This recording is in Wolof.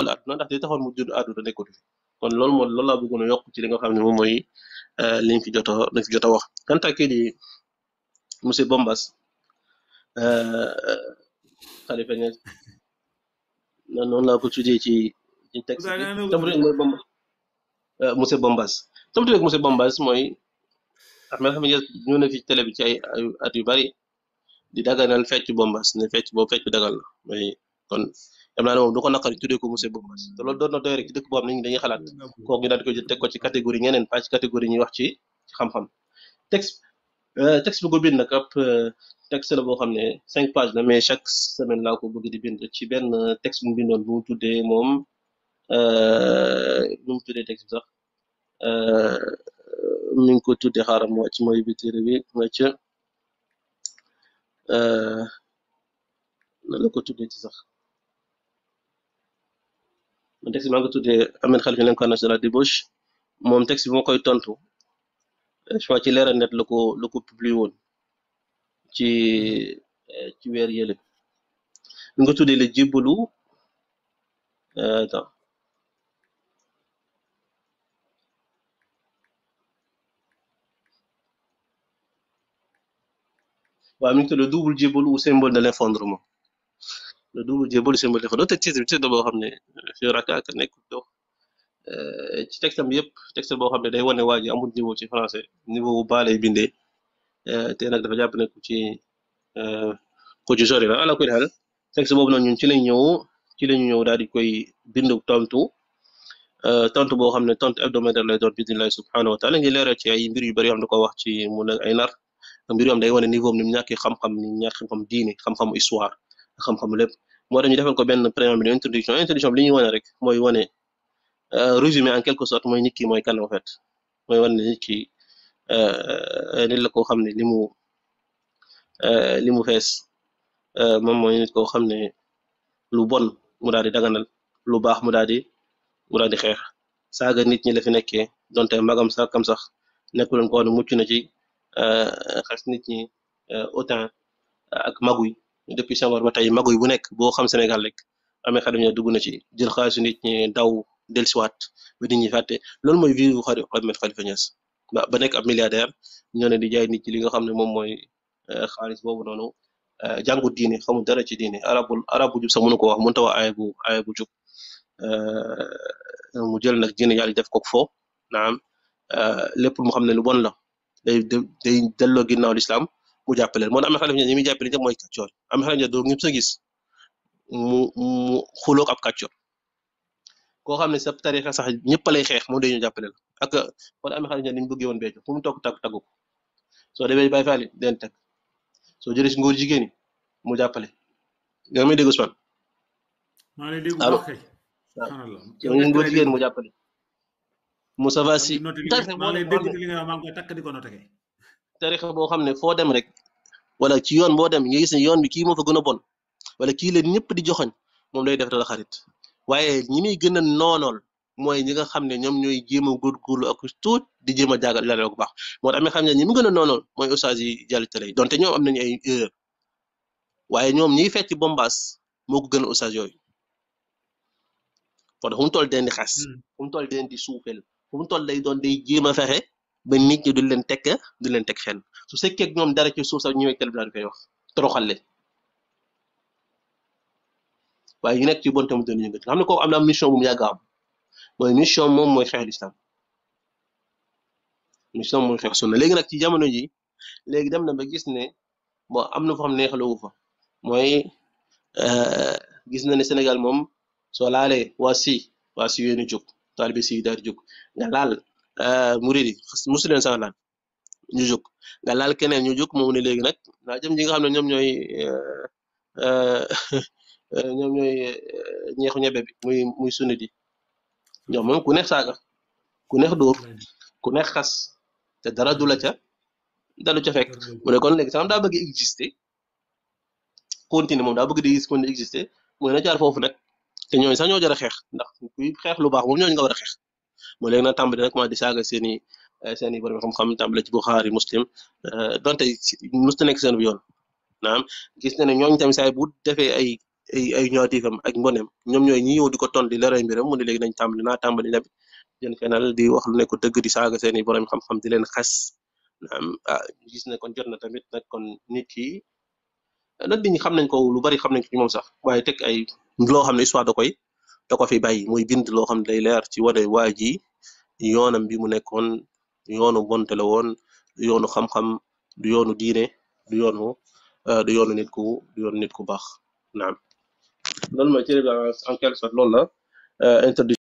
doxal àdduna ndax li taxoon mu judd àdduna nekkatu fi kon loolu laa bëggoon a yokk ci li nga xam ne moom mooy liñ fi jot a wax quant à kii di monsieur Bombas Khalifa Niass noonu laa ko tuddee ci texte bi sama tur mooy Bombas monsieur Bombas sama tur monsieur Bombas mooy Ahmed Khalifa Niass ñëw na fi télé bi ci ay at yu bari di daganal fecc Bombas ne fecc boobu fecc dagal la mais kon xam naa ne moom du ko naqari tuddee ko monsieur Bombas te loolu doon na doy rek ci dëkk boo xam ne dañuy xalaat kooku ñu daal di koy jël teg ko ci catégorie ñeneen pas ci catégorie ñuy wax ci xam-xam texte bu ko bind nag ab texte la boo xam ne 5 pages la mais chaque semaine laa ko bëgg di bind ci benn texte bu mu bindoon bu mu tuddee moom nu mu tuddee texte bi sax mi ngi ko tuddee xaaral moo ci mooy bitéere bi nga ca nan la ko tuddee ci sax man texte bi maa ngi ko tuddee Ahmed Khalifa l'incarnation de la débauche moom texte bi moo koy tontu je crois ci Leral Net la ko publié woon ci weer yële mi ngi ko tuddee le jébbalu attends waaw mi ngi tudd le double jébbalu ou symbole de l'effondrement le double jébbalu symbole de l'effondrement te texte boo xam ne fi rakaaka nekk dox ci texte am yëpp texte boo xam ne day wane waa ji amul niveau ci français niveau bu baa lay bindee te nag dafa jàpp ne ku ci sori la ala kulli xel texte boobu noonu ñun ci lañu ñëw daal di koy bind tontu boo xam ne tontu hebdomadaire lay doon bismillahi subhanahu wa taala ngi leeral ci ay mbir yu bari yoo xam ne ko wax ci mu ne ay nar mbir yoo xam day wane niveau am ni mu ñàkkee xam-xam ni mu ñàkk xam-xam diine xam-xamu histoire xam-xam lépp moo tax ñu defal ko benn préambule introduction bi li ñuy wane rek mooy wane résumé en quelque sorte mooy nit ki mooy kan en fait mooy wane nit ki nit la koo xam ne li mu fees moom mooy nit koo xam ne lu bon mu daal di daganal lu baax mu daal di xeex saaga nit ñi la fi nekkee donte magam saakam sax nekkuloon koo xam ne mucc na ci xas nit ñi autant ak maguy depuis Senghor ba tey maguy bu nekk boo xam Sénégal rek Ahmed Khalifa Niass dugg na ci jël xaalisu nit ñi daw dellusiwaat ba nit ñi fàtte loolu mooy vie bu Ahmed Khalifa Niass ba nekk ab milliardaire ñoo ne di jaay nit ci li nga xam ne moom mooy xaalis boobu noonu jàngu diine xamul dara ci diine arab bu jub sax mënu ko wax mënta wax aaya bu jub mu jël nag diine yàlla def ko fo naam lépp mu xam ne lu bon la day delloo ginnaaw l'islam mu jàppaleel moo tax Ahmed Khalifa Niass ñi muy jàppale ñëpp mooy kàccoor Ahmed Khalifa Niass doo ñëpp sa gis mu xuloog ab kàccoor koo xam ne sa tarixa sax ñëpp lay xeex moom dañu jàppale la ak kon Ahmed Khalifa Niass ni ñu bëggee woon Béthio fu mu toog taggu ko soo demee Baye Fall den tag soo jëlee si ngóor jigéen ñi mu jàppale nga may dégg Ousmane maa lay dégg bu kay soo ngeen ngóor jigéen mu jàppale Moussa Vassi maa lay dégg li nga maa ngi koy takk di ko noté kay tarixa boo xam ne foo dem rek wala ci yoon boo dem nga gis ne yoon bi kii moo fa gën a bon wala kii leen ñëpp di joxoñ moom lay def dala xarit waaye ñi muy gën a noonool mooy ñi nga xam ne ñoom ñooy jéem a góorgóorlu ak tuut di jéem a jàngal yàlla bu baax moo tax xam ne ñi mu gën a noonool mooy ustaas yi jàll télé donte ñoom am nañu ay erreur waaye ñoom ñiy fecc bombaas moo ko gën a ustaas yooyu fu mu toll den di xas fu mu toll den di suufel fu mu toll day jéem a fexe ba nit ñi du leen teg fenn su fekkee ñoom dara ci suuf sax ñëwee télé bi daal di koy wax toroxal leen waaye ñu nekk ci bon tamit doon yëngat xam ne kooku am na mission bu mu yàgg am mooy mission moom mooy xeex l'islam mission mooy xeex sunna léegi nag ci jamono ji léegi dem na ba gis ne bon am na foo xam ne neexaloo fa mooy gis na ne Sénégal moom soo laalee waa si yéen a jóg taalibe si daal di jóg nga laal muridi musu leen sax laal ñu jóg nga laal keneen ñu jóg moom ne léegi nag naa jëm ñi nga xam ne ñoom ñooy ñeexu ñebe bi muy sunnit yi ñoom moom ku neex saaga ku neex dóor ku neex xas te dara du la ca dalu ca fekk mu ne kon léegi sax daa bëgg exister continuer moom daa bëgg di gis continuer exister mooy na jaar foofu nag te ñooñu sax ñoo jar a xeex ndax kuy xeex lu baax moom ñooñu nga war a xeex mu léegi nag tàmbali nag ma di saaga seeni borom xam-xam tàmbale ci Bukhari Muslim donte musta nekk seen yoon naam gis na ne ñooñu tamit saay bu defee ay ay ñëwaatiifam ak mboneem ñoom ñooy ñi ñëw di ko ton di leeral mbiram mu ne léegi nañ tàmbali naa tàmbali tamit jën fenal di wax lu nekk dëgg di saaga seeni borom xam-xam di leen xas naam gis ne kon jot na tamit nag kon nit ki nag nit ñi xam nañ ko lu bari xam nañ ko ci moom sax waaye teg ay loo xam ne histoire da ko fi bàyyi muy bind loo xam ne day leer ci wane waa ji yoonam bi mu nekkoon yoonu bonte la woon du yoonu xam-xam du yoonu diine du yoonu nit ku baax naam loolu mooy ci en quelque sorte loolu la introduction